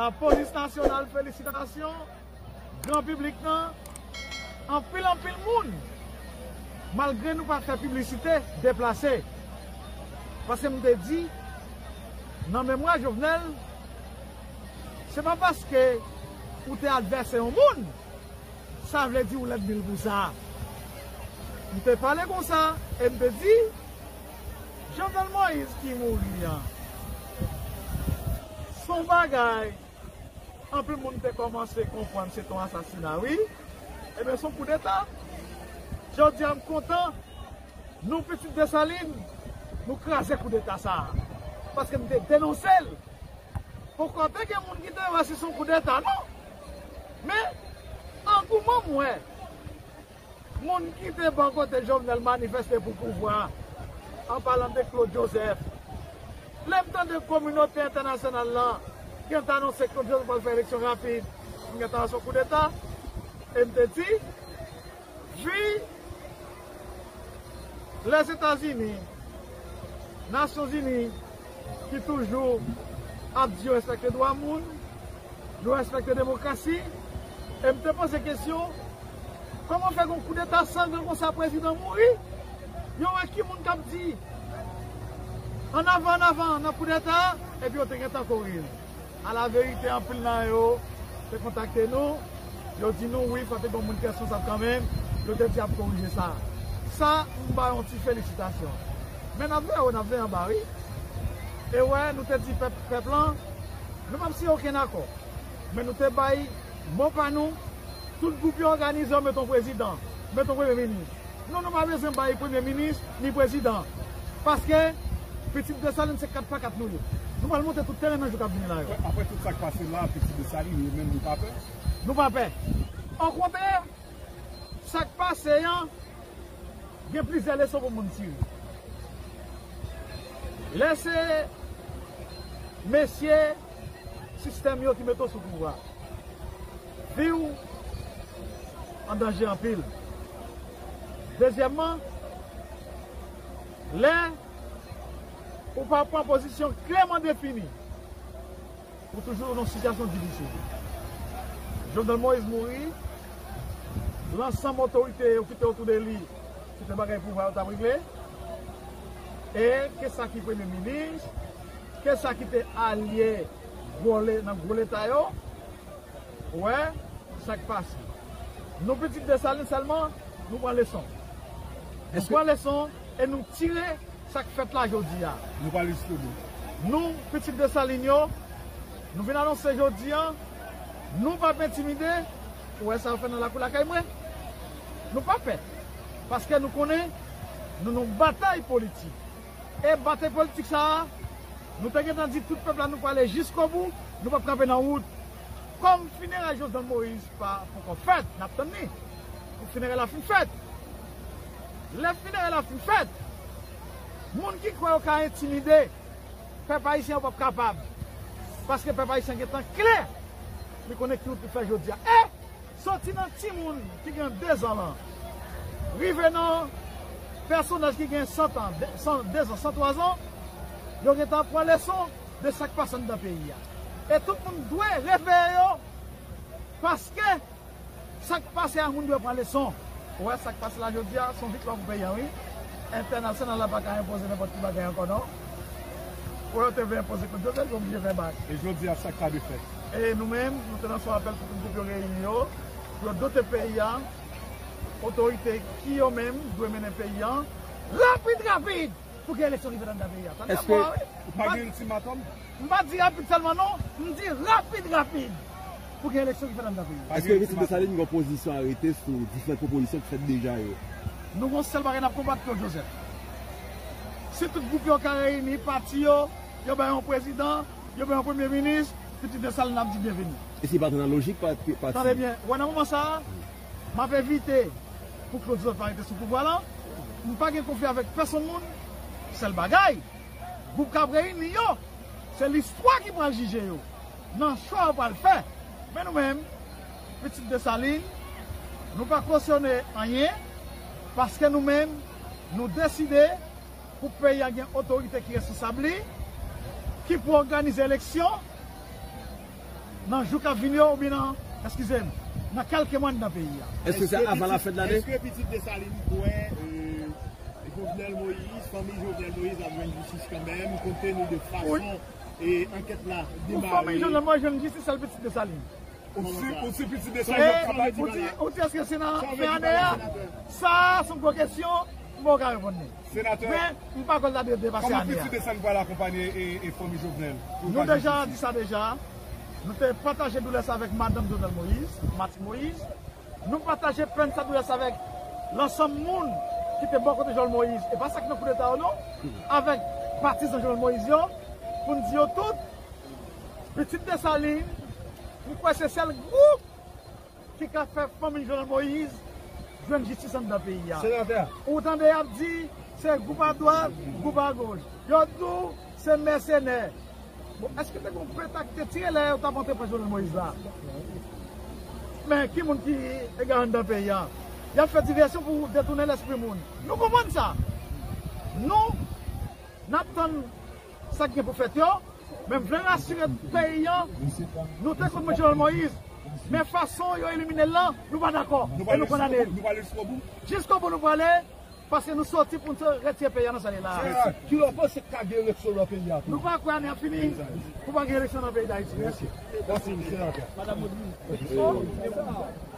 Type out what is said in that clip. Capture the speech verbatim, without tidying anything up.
Lapolis nasyonal, felisitasyon. Gran piblik lan, anpil, anpil moun, malgre nou pa fè piblisite, deplase. Paske m te di, nan memwa Jovenel, se pa paske ou te advèsè yon moun, sa vle di ou lènmi l pou sa. M te pale konsa, e m te di, Jovenel Moïse ki mouri an, se yon bagay anpil moun te kòmanse konprann se te yon asasina, wi. Ebyen, se yon koudeta. Jodi a, m kontan, nou, Pitit Desalin, nou kraze koudeta sa a. Paske m te denonse l. Poko te gen moun ki te wè si se yon koudeta, non. Men, angouman m wè, moun ki te bò kote Jovenel manifeste pou pouvwa, an palan de Claude Joseph. Lè m tande kominote entènasyonal lan gentan anonse Claude Joseph pral fè eleksyon rapid, m gentan wè se yon koudeta. E m te di, vi Lèzetazini, Nasyonzini, ki toujou ap di yo respekte dwa moun, yo respekte demokrasi, e m te poze kesyon, kòman fè gon koudeta sanglan konsa, prezidan mouri, yo wè ki moun k ap di, ann avan, ann avan, nan koudeta, epi yo te gentan kore l. Alaverite, anpil nan yo te kontakte nou, yo di nou, wi, fò te gon moun ki responsab kanmenm, yo te di ap korije sa. Sa, m ba yo yon ti felisitasyon. Men n ap veye wo, n ap veye anba, wi. E wè, nou te di pèp, pèp lan, nou p ap siyen okenn akò. Men nou te bay mo pa nou, tout gwoup yo òganize, yo met yon prezidan, met yon premye minis. Non, nou pa bezwen bay premye minis, ni prezidan. Paske, Pitit Desalin se kat pa kat nou ye. Nou pral monte tout teren nan jou k ap vini la yo. Apre tout sa k pase la, Pitit Desalin, yo menm, nou pa pè? Nou pa pè. Okontrè, sa k pase an, gen plizyè leson pou moun tire. Lè se mesye sistèm yo ki mete w sou pouvwa, vi w an danje anpil. Dezyèmman, lè ou pa pran pozisyon klèman defini, ou toujou nan sitiyasyon difisil. Jovenel Moïse mouri, lansanm otorite yo ki te otou de li, se te bagay pouvwa yo t ap regle. E ke sa ki premye minis, ke sa ki te alye gwo le-, nan gwo leta yo, ou wè sa k pase. Nou Pitit Desalin sèlman, nou pran leson. Nou pran leson e nou tire sa k fèt la jodi a. Nou pral jiskobout. Nou, Pitit Desalin yo, nou vin anonse jodi a, nou p ap entimide. Ou wè sa yo fè nan lakou lakay mwen? Nou pa pè. Paske nou konnen nou nan yon batay politik. E batay politik sa a, nou te gentan di tout pèp la nou prale jiskobou, nou p ap kanpe nan wout. Kòm finerèy Jovenel Moïse pa poko fèt, n ap tann li pou finerèy la fin fèt. Lè finerèy la fin fèt, moun ki kwè yo ka entimide pèp ayisyen, yo p ap kapab. Paske pèp ayisyen gentan klè, li konnen ki wout li fè jodi a. E soti nan timoun ki gen dezan lan, rive nan pèsonaj ki gen san tan, de, san, dezan, san twazan, yo gentan pran leson de sa k pase anndan peyi a. E tout moun dwe reveye yo, paske sa k pase a, moun dwe pran leson. Ou wè sa k pase la jodi a, se yon viktwa pou peyi a, wi. Entènasyonal la pa ka enpoze nenpòt ki bagay ankò, non. Pou yo te vle enpoze Claude Joseph, yo oblije fè bak. E jodi a, sa k ka dwe fèt? E nou menm, nou te lanse yon apèl pou tout gwoup yo reyini yo, pou yo dote peyi a, otorite ki yo menm dwe mennen peyi a, rapid, rapid! Pou gen eleksyon ki fèt anndan peyi a. Tande m, wi. Ou pa gen iltimatòm? M pa di rapid sèlman non, m di rapid, rapid. Pou gen eleksyon ki fèt anndan peyi a. Èske Pitit Desalin gen pozisyon arete sou diferan pwopozisyon ki fèt deja yo? Nou gon sèl bagay n ap konbat, Claude Joseph. Si tout gwoup yo ka reyini, pati yo, yo bay yon prezidan, yo bay yon premye minis, Pitit Desalin ap di byenveni. E si pa t nan lojik pa, pati? Tande byen, wè nan moman sa a, m ap evite pou Claude Joseph pa rete sou pouvwa la. M pa gen konfli avèk pèsonn moun. Sèl bagay, gwoup k ap reyini yo, se listwa ki pral jije yo nan chwa yo pral fè. Men nou menm, Pitit Desalin, nou pa kosyone anyen, paske nou menm, nou deside pou peyi a gen otorite ki responsab li, ki pou òganize eleksyon, nan jou k ap vini yo, oubyen nan, eskize m, nan kèlke mwa anndan peyi a. Èske se avan lafèt lane? Èske Pitit Desalin kwè, euh, Jovenel Moïse, fanmi Jovenel Moïse ap jwenn jistis kanmenm, konte tenu de fason e ankèt la demare? Pou fanmi Jovenel Moïse jwenn jistis, sèl Pitit Desalin. Ou si, ou si Pitit Desalin ap fè. Ou di, ou di èske se nan fen ane a? Sa, se yon gwo kesyon, m poko ka reponn li. Senatè, men m pa kwè l ta dwe depase ane a. Kòman Pitit Desalin pral akonpanye e, e fanmi Jovenel? Nou deja di sa deja. Nou te pataje doulè sa avèk madanm Jovenel Moïse, Martine Moïse. Nou pataje pèn sa, doulè sa avèk lansanm moun ki te bò kote Jovenel Moïse. E pa sa ki nan koudeta yo non. Avèk patizan Jovenel Moïse yo, pou n di yo tout, Pitit Desalin, m kwè se sèl gwoup ki ka fè fanmi Jovenel Moïse jwenn jistis anndan peyi a. Senatè. Ou tande y ap di se gwoup adwat, gwoup agoch. Yo di w se mèsenè. Bon, èske te gen yon peta ki te tire lè yo t ap antre pran Jovenel Moïse la? Men ki moun ki egare anndan peyi a? Y ap fè divèsyon pou detounen lespri moun. Nou konprann sa. Nou, n ap tann sa k gen pou fèt yo. Men m vle rasire peyi an, nou te kont Jovenel Moïse, men fason yo elimine l lan, nou pa dakò. E nou kondane l. Nou prale jiskobou? Jiskobou nou prale, paske nou soti pou n retire peyi a nan sa l ye la a. Ki lè w panse k ka gen eleksyon nan peyi a tou? Nou pa kwè ane a fini pou pa gen eleksyon nan peyi Dayiti. Mèsi. Mèsi, senatè. Madanm Rodrigue.